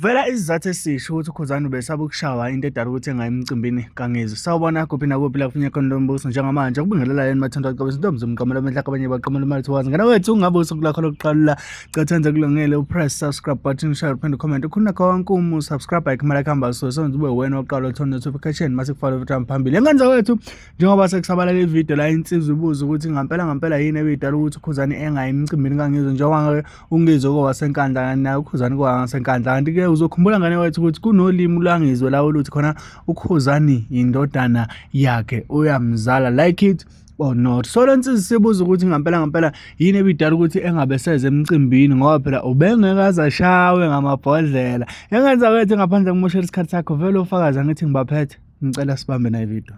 Vela isizathu esisho ukuthi uKhuzani ubesaba ukushawa into edala ukuthi engayi emcimbini kaNgizwe. Sawubona kuphi nakuphi la kufunye khona lombuso njengamanje ukubingelela yena mathanda aqabisa intombi zomqamelo amehla abanye baqamela imali thiwazi. Ngena wethu ungabe usuku lakho lokuqala cathenze kulungile upress subscribe button share uphinde comment ukhona konke uma subscribe ayikho kuhamba so senze ube wena oqala uthola notification mase kufaka video phambili. Engenza wethu njengoba sekusabalala ivideo la insizwa ibuza ukuthi ngampela ngampela yini ebidala ukuthi uKhuzani engayi emcimbini kaNgizwe njengoba uNgizwe kowaseNkandla kanti naye uKhuzani kowaseNkandla. Kanti-ke uzokhumbula ngane wethu ukuthi kunolimi lwaNgizwe la oluthi khona uKhuzani yindodana yakhe uyamzala like it or not. So le nsizwa sibuza ukuthi ngampela ngampela yini ebidala ukuthi engabe seze emcimbini ngoba phela ubengeke aze ashawe ngamabhodlela. Engenza kwethu ngaphandle kumoshela isikhathi sakho vele ufakazi angithi ngibaphethe. Ngicela sibambe nayi video.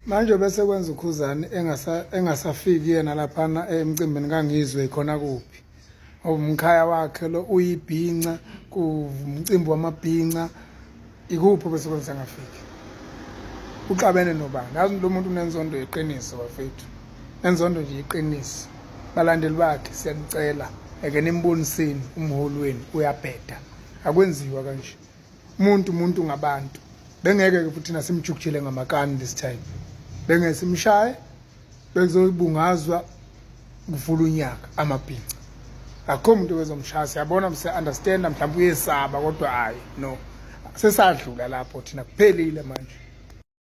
Manje bese kwenza uKhuzani engasa engasafiki yena laphana emcimbini kaNgizwe khona kuphi? Umkhaya wakhe lo uyibhinca kumcimbi wamabhinca ikuphi bese kwenza ngafiki uxabene nobani yazi lo muntu unenzondo yeqiniso bafethu nenzondo nje iqiniso balandeli bakhe siyanicela eke nimboniseni umholi wenu uyabheda akwenziwa kanje umuntu umuntu ngabantu bengeke ke futhi nasimjukujele ngamakani this time bengeke simshaye bekuzobungazwa kuvula unyaka amabhinca akukho muntu owezomshaya siyabona mse understand mhlawumbe uyesaba kodwa hayi no sesadlula lapho thina kuphelile manje.